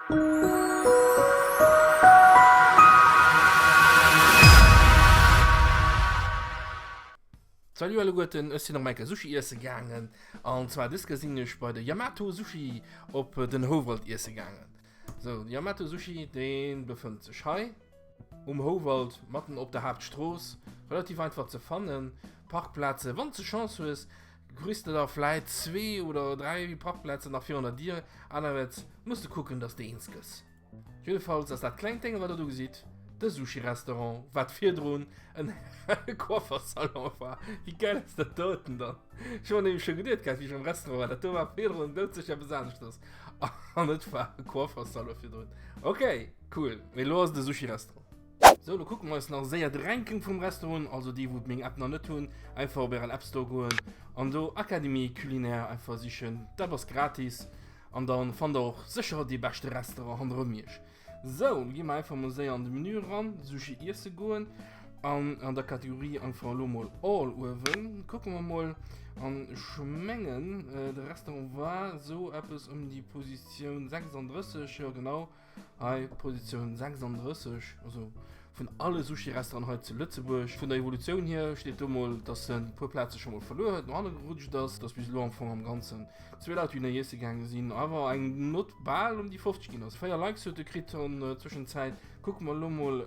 Salut alleguerten, ech sinn erëm eng Kéier Sushi iesse gaangen an zwar dës Kéier sinn ech bei de Yamato Sushi op den Houwald iesse gaangen. Sou, de Yamato Sushi dee befënnt sech hei um Houwald matten op der Haaptstrooss, relativ einfach ze fannen. Parkplaze, wann s de Chance hues, kriss de der vläit zwee oder 3 Parkplazen nach virun der Dier, anerwäerts muss de kucken, dass de eens gëss. Jiddefalls ass dat klengt Dénge wat der do gesitt de Sushi-Restaurant, wat virdrun en Coiffersalon war. Wéi gäil ass dat doten dann? Ech hu mer nämlech scho geduet gehat, wéi ech am Restaurant war, dat do war virdrun doudsécher eppes aneschters an et war e Coiffersalon virdrun. Ok, cool, mee elo ass et e Sushi-Restaurant. Sou, lo kucke mer eis nach séier de Ranking vum Restaurant un. Also déi wou meng App nach net hunn, einfach op ären App Store goen an do Académie Culinaire einfach sichen. D'App ass gratis an dann fannt der och sécher dee beschte Restaurant handerëm iech. Sou, lo gi mer einfach mol séier an de Menü eran, Sushi iesse goen an an der Kategorie einfach elo mol All uewen kucke mer mol an ech mengen de Restaurant war sou eppes ëm déi Positioun 36, jo genau. Hei Positioun 36, also vun alle Sushi-Restauranten hei zu Lëtzebuerg. Vun der Evolutioun hier steet do mol, dass en e puer Plaze scho mol verluer huet, no hanne gerutscht ass, dass bis elo am Fong am Ganzen zwee Leit dohinner iesse gaange sinn, awer eng Nott bal ëm déi 50 ginn ass. 4 Likes huet e kritt an der Zwëschenzäit. Kucke mer elo mol,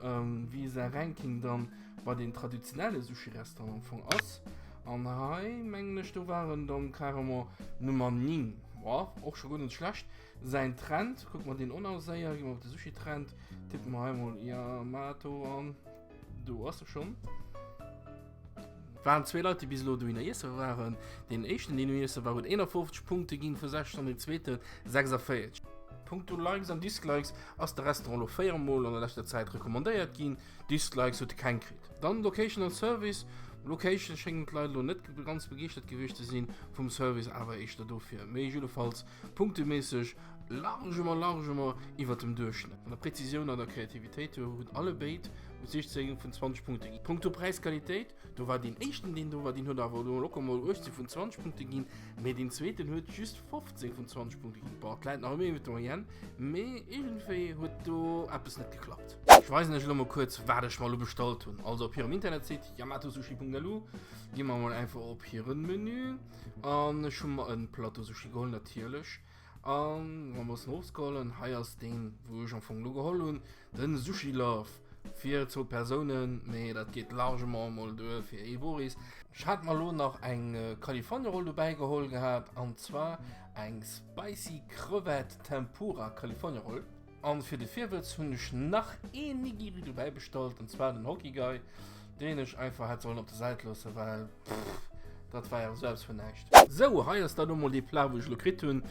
wéi säi Ranking dann bei den traditionelle Sushi-Restauranten am Fong ass. An hei mengen ech, do war en dann carrément Nummer 9. Boah, och scho guer net schlecht. Säin Trend, kucke mer deen och nach séier, gi mer op de Sushi-Trend, tippe mer hei mol Yamato an, do ass e schonn. Waren zwee Leit, déi bis elo dohinner iesse waren. Deen éischten, deen do iesse war, huet 51 Punkte ginn vu 60 an deen zweete 46. Punkto Likes an Dislikes ass de Restaurant elo 4 Mol an der leschter Zäit recommandéiert ginn. Dislikes huet e keng kritt. Dann Location an Service. Location schéngen d'Leit elo net ganz begeeschtert gewiescht ze sinn, vum Service awer éischter dofir. Mee jiddefalls Punkteméisseg largement, largement iwwert dem Duerchschnëtt. An der Präzisioun an der Kreativitéit hunn alle béid 16 vun 20 Punkte ginn. Punkto Präis-Qualitéit, do war deen éischten, deen do war, deen huet awer elo locker mol 18 vun 20 Punkte ginn, mee deen zweeten huet just 15 vun 20 Punkte ginn. Bon, et läit nach ëmmer iwwert der Moyenne, mee iergendwéi huet do eppes net geklappt. Ech weisen iech elo mol kuerz, wat ech mer elo bestallt hunn. Also op hirem Internetsite yamatosushi.lu gi mer mol einfach op hiren Menü. An ech hu mer en Plateau Sushi geholl natierlech. An mer mussen ofscrollen. Hei ass deen wou ech am Fong lo geholl hunn, den Sushi Love fir zwou Persounen, mee dat geet largement mol duer fir ee Boris. Ech hat mer lo nach eng California Roll dobäi geholl gehat an zwar eng Spicy Crevette Tempura California Roll. An fir de Virwëtz hunn ech nach een Nigiri dobäi bestallt, an zwar den Hockey Guy, deen ech einfach hätt sollen op der Säit loossen, well pff, dat war jo esou eppes vun näischt. Sou, hei ass dann elo mol dee Plat wou ech elo kritt hunn.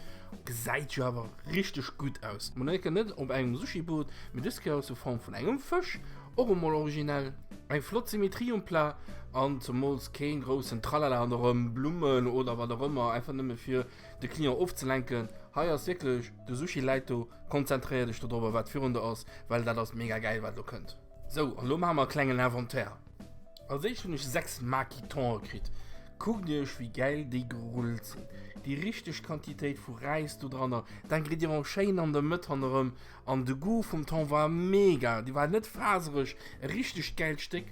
Gesäit jo awer richteg gutt aus. Mol eng Kéier net op engem Sushi-Boot, mee dës Kéier sou Form vun engem Fësch. Och emol originell. Eng flott Symmetrie um Plat an zemools keen groussen Tralala ronderëm, Blummen oder wat och ëmmer, einfach nëmme fir de Client ofzelenken. Hei ass wierklech, de Sushi läit do, konzentréier dech dodrobber wat virun der ass, well dat ass mega gäil wat elo kënnt. Sou, an elo maache mer e klengen Inventaire. Als éischt hunn ech 6 Maki Thon kritt. Kuckt iech wéi gäil déi gerullt sinn. Déi richteg Quantitéit vu Räis do dranner, d'Ingrédienten schéin an der Mëtt hannerëm an de Goût vum Thon war mega. Dee war net fasereg, e richtegt gäilt Stéck,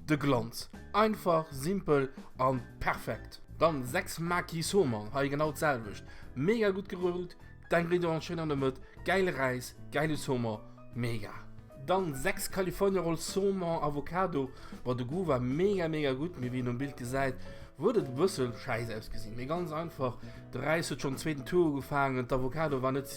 de Glanz. Einfach, simpel an perfekt. Dann 6 Maki Saumon, hei genau d'selwecht, mega gutt gerullt, d'Ingrédienten schéin an der Mëtt, gäile Räis, gäile Saumon, mega. Dann 6 California Roll Saumon Avocado, boah de Goût war mega mega gutt, mee wéi een um Bild gesäit huet et e bëssel schäiss ausgesinn, mee ganz einfach, de Räis huet schonn den zweeten Tour ugefaangen, d'Avocado war net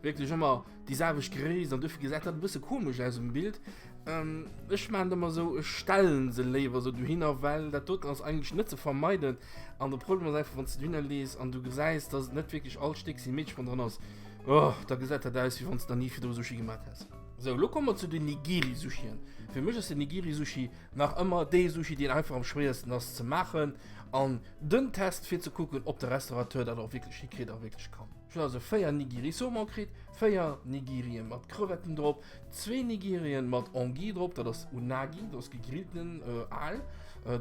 wierklech ëmmer déi selwecht Gréisst an dofir gesäit dat e bësse komesch aus um Bild. Ech maachen et ëmmer esou, ech stellen se léiwer esou dohinner, well dat doten ass eigentlech net ze vermeiden an de Problem ass einfach, wann s de dohinner lees an du gesäis, dass et net wierklech all Stéck symmetresch mat dran ass, oh, da gesäit dat aus, wéi wann s de nach ni virdru Sushi gemaat häss. Sou, elo komme mer zu den Nigiri-Sushien. Fir mech ass den Nigiri-Sushi nach ëmmer dee Sushi, deen einfach am schwéiersten ass ze maachen an den Test fir ze kucken, ob de Restaurateur dat och wierklech hikritt a wierklech kann. Ech hunn also 4 Nigiri Saumon kritt, 4 Nigirien mat Crevetten drop, zwee Nigirien mat Anguille drop, dat ass Unagi, dat ass gegrillten Aal,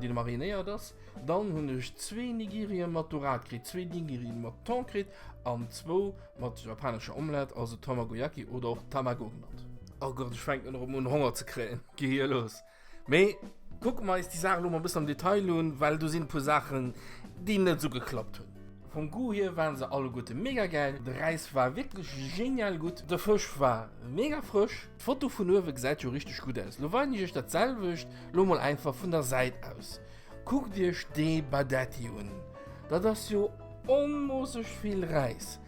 deen marinéiert ass. Dann hunn ech zwee Nigirien mat Dorade kritt, zwee Nigirien mat Thon kritt. An zwou mat japanescher Omelette, also Tamagoyaki oder och Tamago genannt. Oh Gott, ech fänken erëm un Honger ze kréien. Geh hier los. Mee kucke mer eis déi Saach elo mol e bëssen am Detail un, well do sinn e puer Saachen, déi net esou geklappt hunn. Vum Goût hier waren se alleguerte mega gäil, de Räis war wierklech genial gutt, de Fësch war mega frësch. D'Foto vun uewe gesäit jo richteg gutt aus, lo weisen ech iech dat selwecht lo mol einfach vun der Säit aus. Kuckt iech dee Badetti un, dat ass jo onmoosseg vill Räis.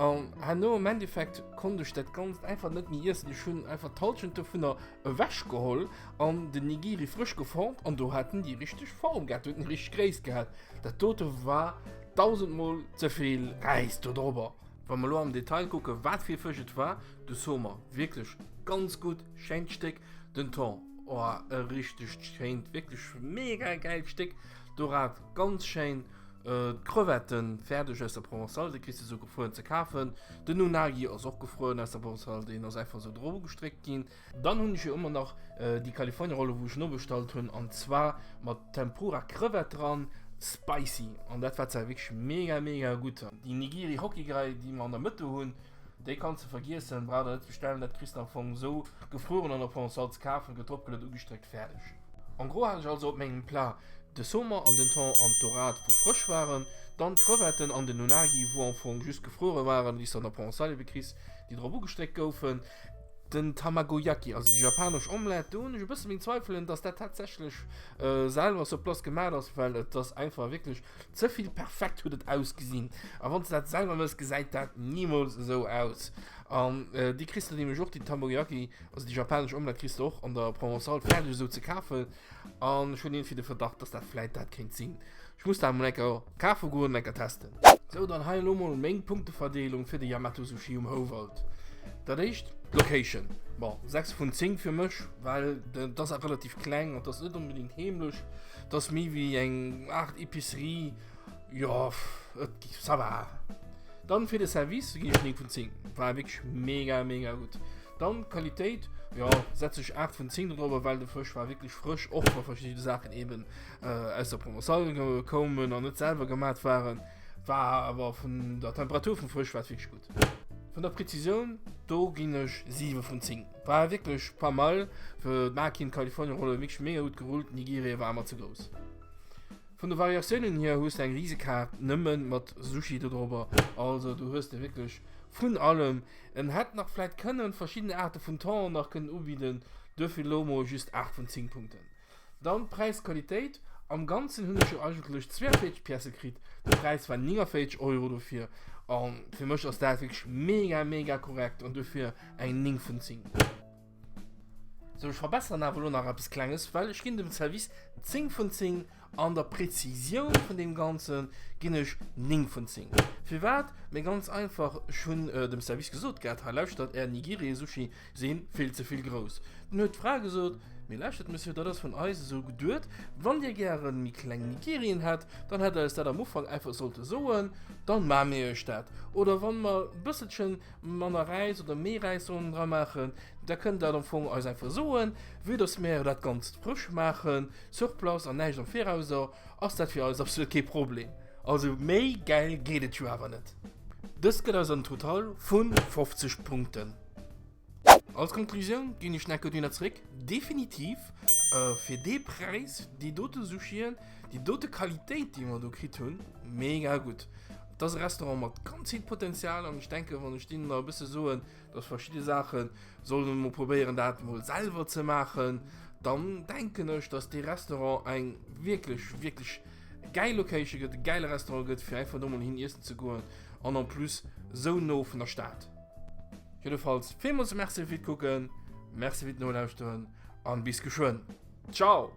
An herno am Endeffekt konnt ech dat Ganzt einfach net méi iessen. Ech hunn einfach d'Halschent dovunner ewech geholl an den Nigiri frësch geformt an do hat en déi richteg Form gehat, do huet en déi richteg Gréisst gehat. Dat dote war dausendmol ze vill Räis do drobber. Wa mer elo am Detail kucken, wat fir e Fësch et war, de Saumon, wierklech ganz gutt, schéint Stéck, den Thon, oh e richtegt schéint, wierklech mega gäilt Stéck, Dorade, ganz schéin. D'Crevetten fäerdeg aus der Provençale, déi kriss de sou gefrueren ze kafen. Den Unagi ass och gefrueren aus der Provençale, deen ass einfach sou dru gestréckt ginn. Dann hunn ech jo ëmmer nach déi California Rolle wou ech nobestallt hunn an zwar mat Tempura Crevette dran, spicy an dat war zwar wierklech mega mega gutt. Déi Nigiri Hokkigai déi mer an der Mëtt do hunn, déi kanns de vergiessen, brauch der net ze bestellen, dat kriss de am Fong sou gefrueren an der Provençale ze kafen, gëtt dropgeluet, ugestréckt, fäerdeg. En gros hat ech also op mengem Plat de Saumon an den Thon an d'Dorade wou frësch waren, dann d'Crevetten an den Unagi wou am Fong just gefruere waren, déi s de an der Provençale ebe kriss, déi drop ugestréckt goufen. Den Tamagoyaki, also déi japanesch Omelette, do hunn ech e bësse meng Zweifelen, dass dat tatsächlech selwer sur place gemaat ass, well et ass einfach wierklech ze vill perfekt huet et ausgesinn. A wann s de dat selwer mëss, gesäit dat nimools esou aus. An déi kriss de nämlech och, déi Tamagoyaki, Also déi japanesch Omelette kriss de och an der Provençale fäerdeg esou ze kafen. An ech hunn iergendwéi de Verdacht, dass dat vläit dat kéint sinn. Ech muss dat emol eng Kéier kafe goen an eng Kéier testen. Sou, dann hei elo mol meng Punkteverdeelung fir de Yamato Sushi um Houwald. Dat éischt, d'Location. Bon, 6 vun 10 fir mech, well et ass relativ kleng an et ass net onbedéngt heemlech. Et ass méi wéi eng Aart Epicerie. Jo, et, ça va. Dann fir de Service ginn ech 9 vun 10. War wierklech mega, mega gutt. Dann d'Qualitéit, jo, setze ech 8 vun 10 dodrobber, well de Fësch war wierklech frësch, och wa verschidde Saachen eben aus der Provençale koumen an net selwer gemat waren, war awer vun der Temperatur vum Fësch war et wierklech gutt. Vun der Präzisioun, do ginn ech 7 vun 10, war wierklech pas mal, fir d'Maki California Rolle wierklech mega gutt gerullt, Nigiri war awer ze grouss. Vun de Variatiounen hier hues de eng Riesekaart nëmmen mat Sushi dodrobber, also du hues de wierklech vun allem. En hätt nach vläit kënnen verschidden Aarte vun Thon nach kënnen ubidden, duerfir lo mol just 8 vun 10 Punkten. Dann Präis-Qualitéit, am ganzen hunn ech jo eigentlech 42 Piècë kritt, de Präis war 49 Euro dofir an fir mech ass dat wierklech mega mega korrekt an duerfir eng 9 vun 10. Sou, ech verbesseren awer elo nach eppes Klenges, well ech ginn dem Service 10 vun 10 an der Präzisioun vun deem Ganze ginn ech 9 vun 10. Firwat? Mee ganz einfach, ech hunn dem Service gesot gehat, hei lauschtert, är Nigiri-Sushi si vill ze vill grouss. Dunn huet d'Fra gesot, mee lauschtert Monsieur, dat ass vun eis esou geduet, wann Dir gäre méi kleng Nigirien hätt, dann hätt Der eis dat am Ufank einfach sollte soen, dann maache mir Iech dat. Oder wann mer e bësselchen manner Räis oder méi Räis sollen dra maachen, da kënnt dat am Fong eis einfach soen. Vue dass mär dat Ganzt frësch maachen, sur place an näischt am Virauser, ass dat fir eis absolut kee Problem. Also méi gäil geet et jo awer net. Dëst gëtt eis en Total vu 50 Punkten. Als Konklusioun ginn ech Necko Döner zeréck, definitiv fir dee Präis, déi dote Sushien, déi dote Qualitéit déi mer do kritt hunn, mega gutt. Et ass e Restaurant mat ganz vill Potenzial an ech denken, wann ech deenen nach e bësse soen, dass verschidde Saache sollen emol probéieren dat emol selwer ze maachen, dann denken ech, dass dee Restaurant eng wierklech, wierklech gäil Location gëtt, e gäile Restaurant gëtt, fir einfach do mol hin iessen ze goen an en plus esou no vun der Stad. Jiddefalls villmools Merci fir d'Kucken, Merci fir d'Nolauschteren an bis geschwënn. Ciao!